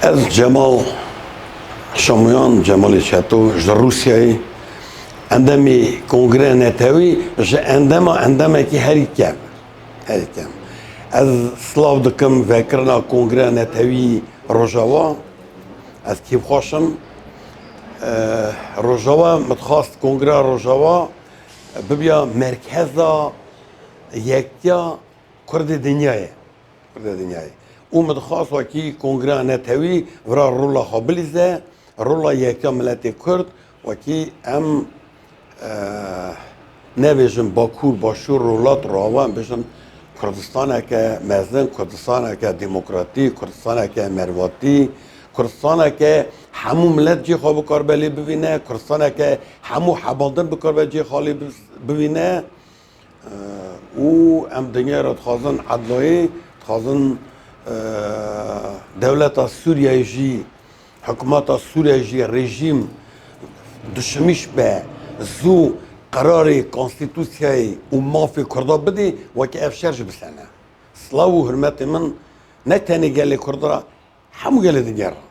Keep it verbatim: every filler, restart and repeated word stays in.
Ez Cemal Şamuyan, Cemalê Çeto, ji Rûsyayê, endemê Kongreya Netewî, ji endema endemekî herî kevn. Herî kevn. Ez silav dikim vekirina Kongreya Netewî Rojava. Ez kêfxweş im. Rojava min dixwest, Kongreya Rojava bibiya merkeza yektiya Kurdê dinyayê. Kurdê dinyayê. Û min dixwast wekî Kongreya Netewî vira rola xwe bilîze, rola yektiya miletê Kurd, wekî em, e, nebêjin Bakur, Başûr, Rojhilat, Rojava, em bêjin Kurdistaneke mezin, Kurdistaneke demokratîk, Kurdistaneke mervatî, Kurdistaneke hemû milet cê xwe bikaribe lê bivîne, Kurdistaneke hemû hebandin bikaribe cê xwe lê bi-, bivîne. Û em dinyayê re dixwazin edlayê, dixwazin, e, dewleta Sûriyeyê jî, hikûmeta Sûriyeyê jî rejîm duşimîş be, zû qerarê konstîtûsyayê û mafê Kurda bidê, weke ev şer jî bisene. Silav û hurmetê min ne tenê gelê Kurda, hemû gelê dinyayê re.